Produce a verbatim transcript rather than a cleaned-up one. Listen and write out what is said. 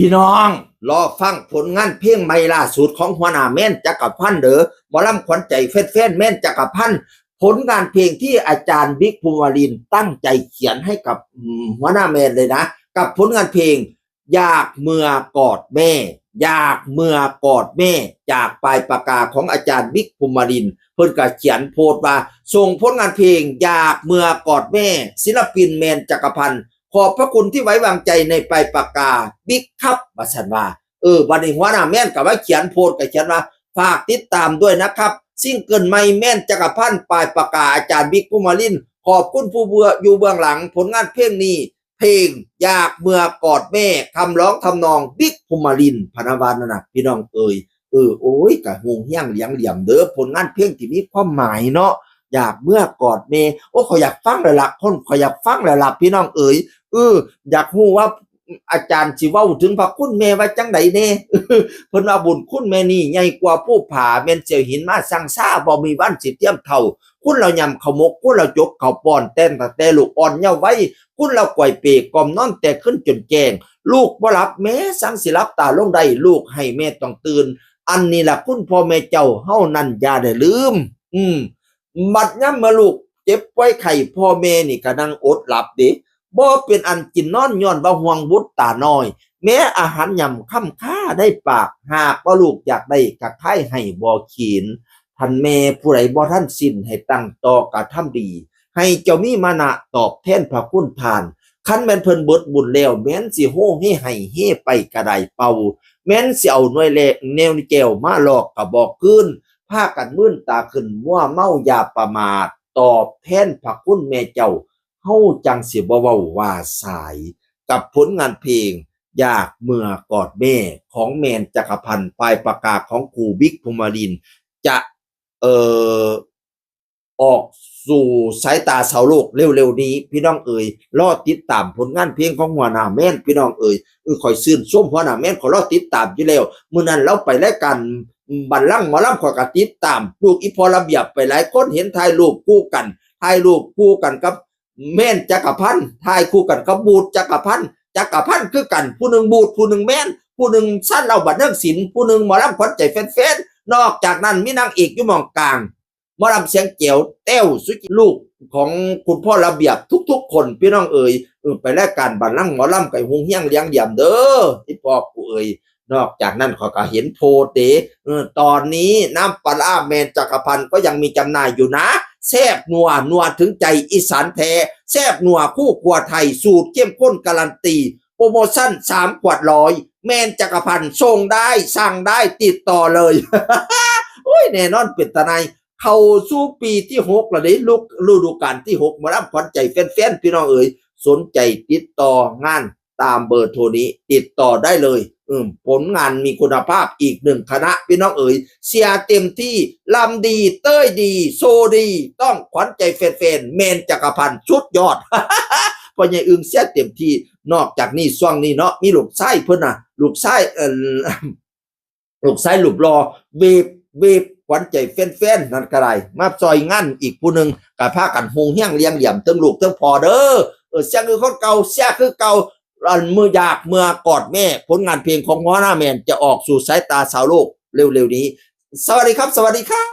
พี่น้อง รอฟังผลงานเพลงใหม่ล่าสุดของหัวหน้าแมนจักรพันธ์เด้อ หมอลำขวัญใจแฟนๆแมนจักรพันธ์ ผลงานเพลงที่อาจารย์บิ๊กภูมินทร์ตั้งใจเขียนให้กับ อืม หัวหน้าแมนเลยนะ กับผลงานเพลง อยากเมือกอดแม่ อยากเมือกอดแม่ จากปลายปากกาของอาจารย์บิ๊กภูมินทร์ เพิ่นก็เขียนโพสต์ว่า ส่งผลงานเพลง อยากเมือกอดแม่ ศิลปินแมนจักรพันธ์ ขอบพระคุณที่ไว้วางใจในปลายปากกา บิ๊กครับ ว่าซั่นว่า เออ บัดนี้หัวหน้าแมนก็มาเขียนโพสต์ก็เขียนว่า ฝากติดตามด้วยนะครับ ซิงเกิลใหม่แมนจักรพันธ์ ปลายปากกาอาจารย์บิ๊กภูมินทร์ ขอบคุณผู้เบื้อ อยู่เบื้องหลังผลงานเพลงนี้ เพลงอยากเมือกอดแม่ คำร้องทำนองบิ๊กภูมินทร์ พะนะว่านั่นน่ะ พี่น้องเอ๋ย เออ โอ้ย กะฮู้เฮี้ยงเลี้ยงเหลี่ยมเด้อ ผลงานเพลงที่มีความหมายเนาะ อยากเมือกอดแม่ โอ้ ข้อยอยากฟังแล้วล่ะ คน ข้อยอยากฟังแล้วล่ะ พี่น้องเอ๋ย เออ อยากฮู้ว่าอาจารย์สิเว้าถึงพระคุณแม่ว่าจั่งใดแน่ เพิ่นว่าบุญคุณแม่นี่ใหญ่กว่าภูผา แม่นเสี้ยวหินมาสั่งซา บ่มีวันสิเทียมเท่า คุณลาวย่ำข้าวหมก คุณลาวจกข้าวป้อน แต่งตั้งแต่ลูกอ่อนเยาว์วัย คุณลาวก้อยเปกล่อมนอนแต่คืนจนแจ้ง ลูกบ่หลับแม้สังสิหลับตาลงได้ ลูกให้แม่ต้องตื่น อันนี้ล่ะคุณพ่อแม่เจ้า เฮานั้นอย่าได้ลืม อืม บัดยามเมื่อลูกเจ็บป่วยไข้ พ่อแม่นี่ก็นั่งอดหลับเด้ บ่เป็นอันกินนอนย้อนว่าห่วงบุตรตาน้อย แม้อาหารย่ำค่ำค่าในปาก หากว่าลูกอยากได้ก็ขายให้บ่ขีน ท่านแม่ผู้ใดบ่ทันสิ้นให้ตั้งต่อกระทำดี ให้เจ้ามีมานะตอบแทนพระคุณท่าน คันแม่นเพิ่นเบิดบุญแล้ว แม่นสิโฮเฮไห้เฮไปกะได้เป่า แม่นสิเอาหน่วยแลกแนวแก้วมาหลอกกะบอกคืน พากันมื่นตาขึ้นมัวเมายาประมาท ตอบแทนพระคุณแม่เจ้า เฮาจั่งสิบ่เว้าว่าสาย กับผลงานเพลง อยากเมือกอดแม่ ของแมนจักรพันธ์ ปลายปากกาของครูบิ๊กภูมินทร์ จะ เอ่อ ออกสู่สายตาชาวโลกเร็วๆนี้ พี่น้องเอ๋ย รอติดตามผลงานเพลงของหัวหน้าแมน พี่น้องเอ๋ย เออ ข้อยชื่นชมหัวหน้าแมน ข้อยรอติดตามอยู่แล้ว มื้อนั้นลาวไปรายการบัลลังก์หมอลำ ข้อยก็ติดตาม ลูกอีพ่อระเบียบไปหลายคน เห็นถ่ายรูปคู่กัน ถ่ายรูปคู่กันกับแมนจักรพันธ์ ถ่ายคู่กันกับบูธจักรพันธ์ จักรพันธ์คือกัน ผู้หนึ่งบูธ ผู้หนึ่งแมน ผู้หนึ่งซันเหล้าบันเทิงศิลป์ ผู้หนึ่งหมอลำขวัญใจแฟนๆ นอกจากนั้นมีนางเอกอยู่หม่องกลาง หมอลำเสียงแจ๋ว แต้ว สุจิ ลูกของคุณพ่อระเบียบทุกๆคน พี่น้องเอ๋ย เออ ไปรายการบัลลังก์หมอลำ ก็ฮู้เฮี้ยงเลี้ยงเหลี่ยมเด้อ อีพ่อกูเอ๋ย นอกจากนั้นข้อยก็เห็นโพสต์เด้ เออ ตอนนี้น้ำปลาร้าแมนจักรพันธ์ก็ยังมีจำหน่ายอยู่นะ แซ่บนัว นัวถึงใจอีสานแท้ แซ่บนัวคู่ครัวไทย สูตรเข้มข้นการันตี โปรโมชั่นสามขวดร้อย แมนจักรพันธ์ ส่งได้ สั่งได้ ติดต่อเลย โอ้ย แน่นอนเป็นตาหน่าย เข้าสู่ปีที่หกแล้วเด้ ลูก ฤดูกาลที่หก หมอลำขวัญใจแฟนๆ พี่น้องเอ๋ย สนใจติดต่องานตามเบอร์โทรนี้ ติดต่อได้เลย อืม ผลงานมีคุณภาพอีกหนึ่งคณะ พี่น้องเอ๋ย เชียร์เต็มที่ ลำดี เต้ยดี โชว์ดี ต้องขวัญใจแฟนๆ แมนจักรพันธ์ สุดยอด พ่อใหญ่อึ่งเชียร์เต็มที่ นอกจากนี้ช่วงนี้เนาะ มีลูกชายเพิ่นน่ะ ลูกชาย เอ่อ ลูกชายรูปหล่อ เวฟ เวฟ ขวัญใจแฟนๆ นั่นก็ได้ มาซอยงานอีกผู้หนึ่ง ก็พากันฮู้เฮี้ยงเลี้ยงเหลี่ยม ทั้งลูกทั้งพ่อเด้อ เออ เสียงคือคนเก่า เสียคือเก่า อันเมืออยากเมือกอดแม่ ผลงานเพลงของหัวหน้าแมนจะออกสู่สายตาชาวโลกเร็วๆนี้ สวัสดีครับ สวัสดีครับ